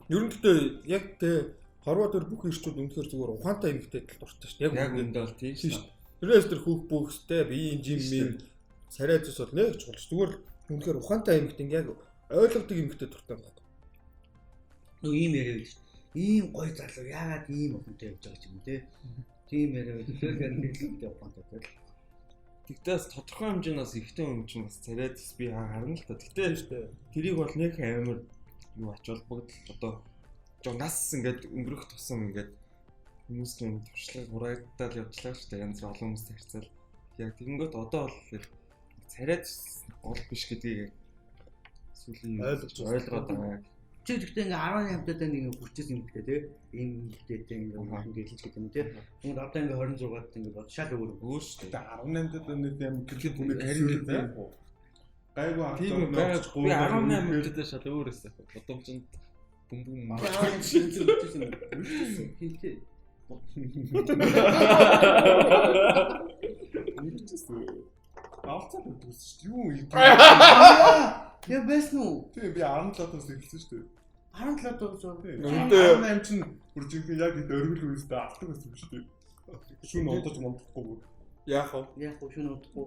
Ер нь гэхдээ яг тэ хорвоо дээр бүх ирчүүд үнэхээр зүгээр ухаантай эмгтэй л дуртай шүү дээ. Яг үндэ бол тийм шүү дээ. Тэрээс тэр хүүх бүхстэй биеийн жим юм царай зүс бол нэг чухал. Зүгээр үнэхээр ухаантай эмгтэй яг ойлгодог эмгтэй дуртай байхгүй. Нөгөө ийм яриа гэж. Ийм гоё залуу яагаад ийм охинтой явж байгаа ч юм те. Тийм яриа гэж. Тэр хэрэглэгтэй ухаантай те. Тэгтээ бас тодорхой хэмжээнээс ихтэй хүн чинь бас царай зүс би харна л та. Тэгтээ тэрийг бол нэг амар юу ач холбогдол одоо жоо нас ингээд өнгөрөх тусам ингээд хүмүүсийн туршлага хураагдаад явжлаа шүү дээ. Янз бүр олон хүмүүстэй харьцаал. Яг тэгэнгүүт одоо бол царай зүс гол биш гэдгийг сүүлийн ойлгоод байгаа. Чи тэгтээ ингээ 18 таа нэг хүрчээсэн юм гэдэг те. Ийм юмтэй ингээ хүн гэлж гэдэг юм те. Тэгмээд одоо ингээ 26-ад ингээ бод шал өөр өөр шүү дээ. 18 таа нэг юм гэрэл хүнээ харин тийм. Гайгүй хагдаад би 18 таа шал өөр өсөх. Удамжинд бүм бүм хийлээ. Нэгжсэн. Авцаа өгдөөс шүү дээ. Юу юм? Я байсан уу? Тийм би 17-аас эхэлсэн шүү дээ. 17-аас. Үнэндээ 18 чинь бүр жинхэнэ яг хэд оргил үестэй алдаг байсан юм шүү дээ. Шүн удаж мундахгүй бүр. Яах вэ? Яах вэ? Шүн удахгүй.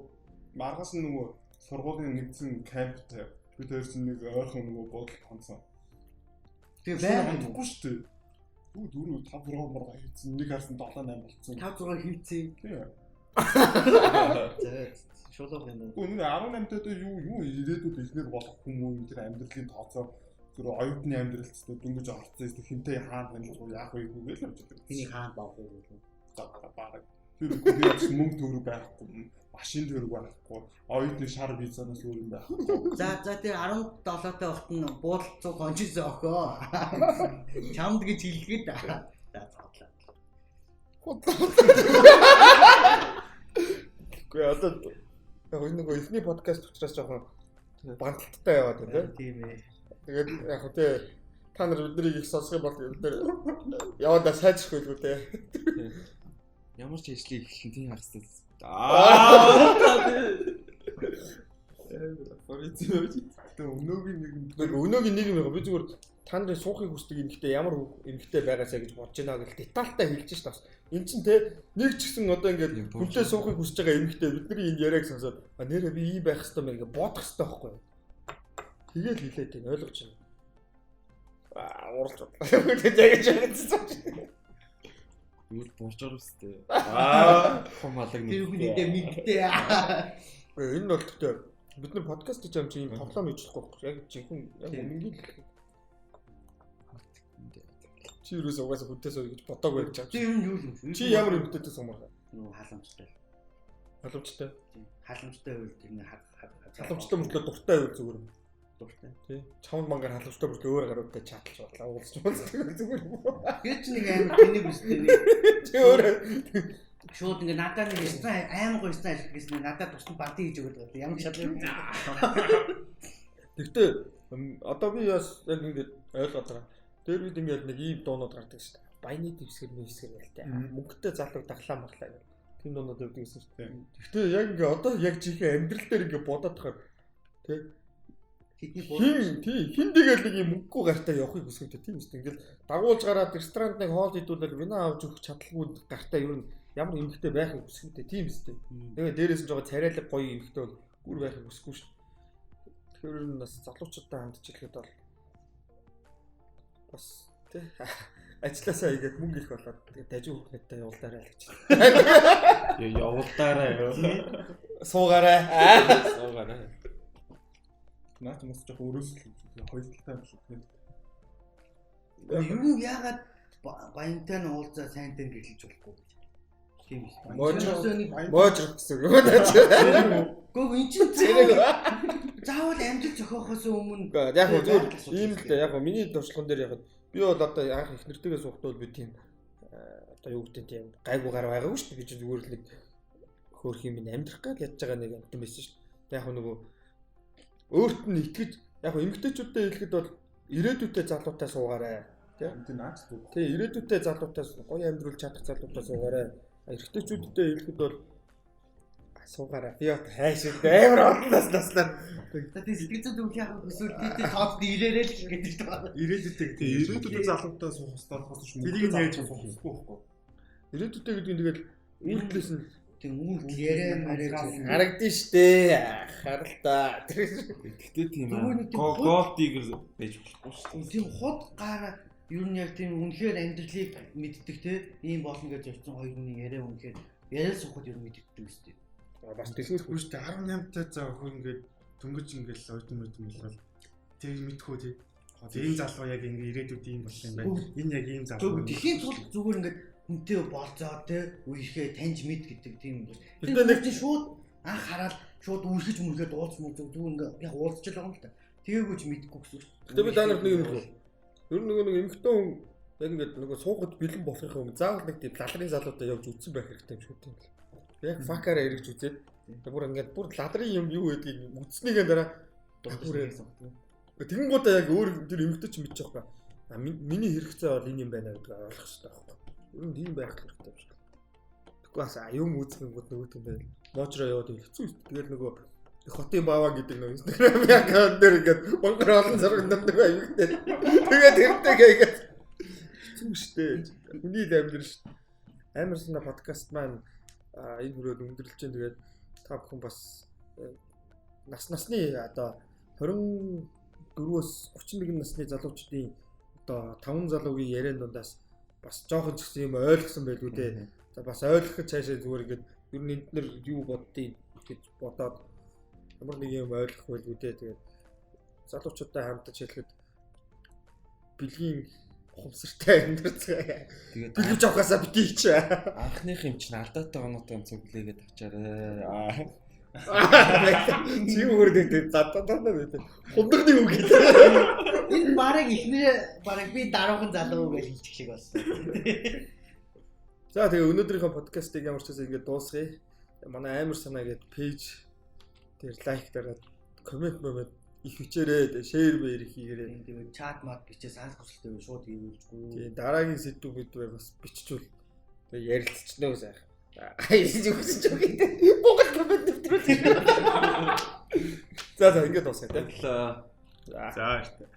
Маргааш нь нөгөө сургуулийн нэгдсэн камптай бид хоёр чинь нэг ойрхон нөгөө бодол тонцсон. Тэгээ байг удахгүй шүү дээ. Юу 4 5 6 мурга хийцэн нэг харсан 7 8 болцсон. 5 6 хийцэн. Тийм. За шулуух юм уу? Үнэн 18 таад юу ирээдүйд эхнэр болох хүмүүс тэр амьдралын тооцоо тэр оюутны амьдралд дөнгөж орцсон юм хинтэй хаана танилцах уу яах вэ гэх л явж байгаа. Хэний хаана баах уу гэх юм. Бараг. Тэр үгүй мөнгө төгрөг байхгүй, машин төгрөг байхгүй, оюутны шар визанаас өөр юм байхгүй. За за тэр 17 таа багт нь буудал цуг онжсон охоо. Чамд гэж хэлгээд за цаадлаа. Үгүй одоо яг энэ нөгөө эхний подкаст учраас жоохон банталттай яваад байна тийм ээ. Тэгээд яг хөө тэ та нар биднийг их сонсох юм бол бид нар явандаа сайжрах байлгүй те. Ямар ч ажлыг эхлэн тийм харах хэрэгтэй. Тэгээ өнөөгийн нэг өнөөгийн нэг юм би зүгээр та нарын суухыг хүсдэг эмэгтэй ямар эмэгтэй байгаасаа гэж бодож байна гэл детальтай хэлж шээ бас. Эн чинь те нэг ч гэсэн одоо ингээд хүнтэй суухыг хүсэж байгаа эмэгтэй бидний энэ яриаг сонсоод нэрээ би ийм байх хэрэгтэй мэн гэж бодох хэрэгтэй байхгүй юу. Тэгээл хэлээд байна ойлгож байна. Аа ууралж бодлоо. Тэгээд яг ч юу л бурж байгаа үстэй. Аа хум алаг нэг. Тэр хүн эндээ мэдтэй. Энэ бол гэхдээ бид нар подкаст гэж юм чи ийм тоглоом хийж болохгүй байхгүй. Яг жинхэнэ яг үнэнгийн л чи юуроос угаасаа хүнтэй сууя гэж бодоагүй гэж. Чи юм юу юм шүү. Чи ямар эмэгтэйтэй суумар? Нүү халамжтай. Халамжтай. Халамжтай байвал тэр нэг халамжтай мөртлөө дуртай байвал зүгээр юм. Дуртай. Тий. Чамд мангаар халамжтай мөртлөө өөр гаруудтай чаталж бодлаа уулзч уулздаг зүгээр юм. Тэр чи нэг амар тэнийг үстэй нэг. Чи өөрөө шууд ингээ надаа нэг ресторан амар гоё ресторан ажиллах гэсэн надад тусдан парти хийж өгöd байгаа. Ямар шал юм. Тэгтээ одоо би бас яг ингээд ойлгоод байгаа. Тэр үед ингээд нэг ийм дуунууд гардаг шүү дээ. Баяны дэвсгэр мэвсгэр гэлтэй. Мөнгөтэй залуу даглаа маглаа гэх. Тийм дуунууд явдаг гэсэн шүү дээ. Тэгтээ яг ингээ одоо яг жинхэнэ амьдрал дээр ингээ бодоод тахаар тий Тэдний хин тий хин тэгэл нэг юм мөнгөгүй гартаа явахыг хүсдэг тийм үст. Ингээл дагуулж гараад ресторанд нэг хоол идүүлэл вино авч өгөх чадалгүй гартаа ер нь ямар эмэгтэй байхыг хүсдэг тийм үст. Тэгээ дээрээс нь жоо царайлаг гоё эмэгтэй бол гүр байхыг хүсэхгүй шүү. Тэгэхээр ер нь бас залуучуудтай хандж хэлэхэд бол бас тий ажилласаа игээд мөнгө их болоод тэгээ дажиг хүүхнэттэй явуулдаарай л гэж. Явуулдаарай юу. Суугаарай. Суугаарай. Наад бас жоох өрөөсөл хоёр талтай юм шиг тийм. Юу яагаад баянтай нь уулзаа сайнтай нь гэрлэж болохгүй гэж. Тийм үү. Можрох гэсэн үг. Гөө эн чинь заавал амьдрал зохиохоос өмнө яг хөө зүгээр ийм л дээ. Яг хөө миний туршлаган дээр яг би бол одоо анх их нэртэйгээ суухдаа бол би тийм одоо юу гэдэг тийм гайгүй гар байгаагүй шүү дээ. Би чинь зүгээр л нэг хөөх юм амьдрах гал ядж байгаа нэг амтан байсан шүү дээ. Яг хөө нөгөө өөрт нь итгэж яг хөө эмэгтэйчүүдтэй хэлэхэд бол ирээдүйдээ залуутай суугаарай. Тэ? Тий, ирээдүйдээ залуутай гоё амьдруулж чадах залуутай суугаарай. Эрэгтэйчүүдтэй хэлэхэд бол суугаарай. Би бат хайш амар олон нас наслаа. За тий сэтгэл зүйн төвлөрийн авах хүсвэл тий тооцд ирээрээ л гэдэг байна. Ирээдүйдээ гэдэг. Ирээдүйдээ залуутай суух хэрэгтэй болохоос шүү. Тэрийг нь яаж суух хэрэггүй байхгүй. Ирээдүйдээ гэдэг нь тэгэл үйлдэлээс нь тийм үйлдэл яриа мараа харагдана штэ. Харалтаа. Гэхдээ тийм gold digger байж болохгүй шүү. Тийм худ гараа ер нь яг тийм үнэхээр амьдралыг мэддэг те ийм болно гэж зорьсон хоёр хүний яриа үнэхээр яриа суухад ер нь мэддэг үстэй. Бас дэлгүүргүй шүү дээ. 18 та за охин ингээд дөнгөж ингээд оюутан мөдөн болоод тэр мэдхүү тий. Энэ залуу яг ингээд ирээдүйд ийм болох юм байна. Энэ яг ийм залуу. Тэхийн тулд зүгээр ингээд хүнтэй болцоо те үерхээ таньж мэд гэдэг тийм юм. Тэр нэг чинь шууд анх хараад шууд үерхэж мүрхэд уулз мүр зүгээр ингээд яг уулзч л байгаа юм л та. Тэгээгүй ч мэдгүй гэсэн үг. Гэтэ би та нарт нэг юм хэлв. Ер нь нөгөө нэг эмэгтэй хүн яг ингээд нөгөө суухад бэлэн болохын өмнө заавал нэг тийм лалрын залуутай явж үзсэн байх хэрэгтэй юм шиг тийм л. Яг факаараа эргэж үзээд бүр ингээд бүр лалрын юм юу гэдгийг үзснийгээ дараа бүрээ тэгэнгүүтээ яг өөр тэр эмэгтэй чинь мэдчих واخхой. А миний хэрэгцээ бол энэ юм байна гэдгийг ойлгох хэрэгтэй байхгүй. Ер нь тийм байх хэрэгтэй юм шиг. Тэгэхгүй бас юм үзэхэнгүүд нөгөөт юм байна. Моочроо яваад хэцүү шүү дээ. Тэгэл нөгөө хотын бааваа гэдэг нөгөө Instagram аккаунт дээр ингээд бонгор олон зураг нөгөө эмэгтэй. Тэгээд тэртэй гээд хэцүү шүү дээ. Хүний л амьдрал шүү дээ. Амар санаа подкаст маань энэ хүрээд өндөрлөж чинь тэгээд та бүхэн бас насны одоо 24-өөс 31 насны залуучдын одоо 5 залуугийн яриан дундаас бас жоохон ч гэсэн юм ойлгосон байлгүй дээ. За бас ойлгоход цаашаа зүгээр ингээд ер нь энд нар юу боддгийг гэж бодоод ямар нэг юм ойлгох байлгүй дээ. Тэгээд залуучуудтай хамтаж хэлэхэд бэлгийн ухамсартай амьдарцгаая. Тэгээд бэлгэж авахаасаа битгий чи. Анхных юм чинь алдаатай оноотой цуглээгээд авчаарай. Чи өөр нэг тийм задаа гэдэг. Хундагны үг гэдэг. Энэ бараг ихнэрээ бараг би даруухан залуу гэж хэлчих шиг болсон. За тэгээ өнөөдрийнхөө подкастыг ямар ч байсан ингээд дуусгая. Манай амар санаа гэдэг пэйж дээр лайк дараад коммент момент их хичээрээ шеэр мээр хийгээрэй. Тийм чат мат бичээ санал хүсэлтээ шууд хийвүүлжгүй. Тийм дараагийн сэдв мэдвэ бас биччихвэл тэгээ ярилцчихнаа сайхан. Аа үгсэн ч үг гэдэг. Монгол коммент нэвтрүүлээ. За за ингээд дуусгая те. За баярлалаа.